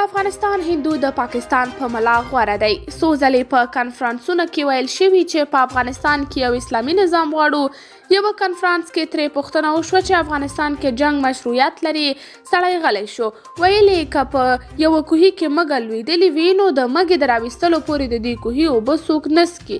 افغانستان هندو د پاکستان په ملا غوره دی. څو ځلې په کنفرانسونو کې ویل شوي چې په افغانستان کې یو اسلامي نظام غواړو. یوه کنفرانس کې ترې پوښتنه وشوه چې افغانستان کې جنګ مشروعیت لري؟ سړی غلی شو. ویل یې که په یوه کوهي کې مږه لوېدلې وي نو د مږې د راویستلو پورې د دې کوهي اوبه څوک نه څکي.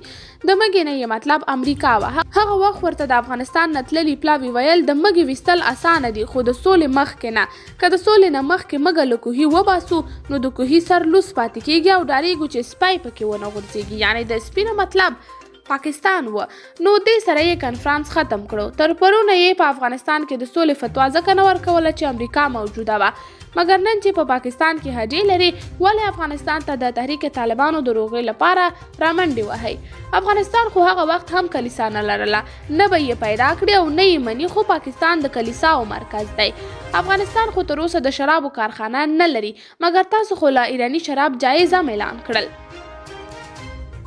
د مږې نه یې مطلب امریکا وه. هغه وخت ورته د افغانستان نه تللي پلاوي ویل د مږې ویستل اسانه دي خو د سولې مخکې نه. که د سولې نه مخکې مږه له کوهي وباسو نو د کوهي سر لوڅ پاتې کېږي او ډارېږو چې سپی پکې ونه غورځېږي، یعنې د سپي نه مطلب پاکستان و. نو دې سره یې کنفرانس ختم کړو. تر پرونه یې په افغانستان کې د سولې فتوا ځکه نه ورکوله چې امریکا موجوده وه، مګر نن چې په پاکستان کې هډې لري ولې افغانستان ته د تحریک طالبانو د روغې لپاره رامنډې وهي؟ افغانستان خو هغه وخت هم کلیسا نه لرله، نه به یې پیدا کړي او نه یې مني، خو پاکستان د کلیساو مرکز دی. افغانستان خو تر اوسه د شرابو کارخانه نه لري، مګر تاسو خو لا ایراني شراب جایز هم اعلان کړل.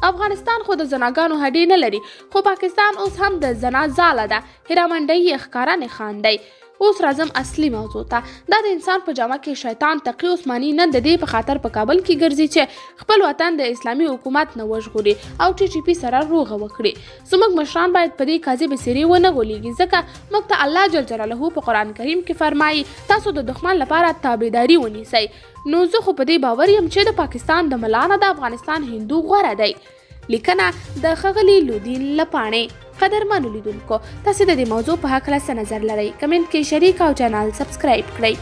افغانستان خو د زناګانو هډې نه لري، خو پاکستان اوس هم د زنا ځاله ده. هیرامنډۍ یې ښکاره نښان دی. اوس راځم اصلي موضوع ته. دا د انسان په جامه کې شیطان تقي عثماني نن د دې په خاطر په کابل کې ګرځي چې خپل وطن د اسلامي حکومت نه وژغوري او ټي ټي پي سره روغه وکړي. زموږ مشران باید په دې کاذبې څېرې ونه غولېږي، ځکه موږ ته الله جل جلاله په قرآن کریم کې فرمایي تاسو د دښمن لپاره تابعداري ونیسئ. نو زه خو په دې باور یم چې د پاکستان د ملا نه د افغانستان هندو غوره دی. لیکنه د ښاغلي لودین له پاڼې. قدرمنو لیدونکو، تاسو د دې موضوع په هکله څه نظر لرئ؟ کمنټ کې شریک او چینل سبسکرایب کړئ.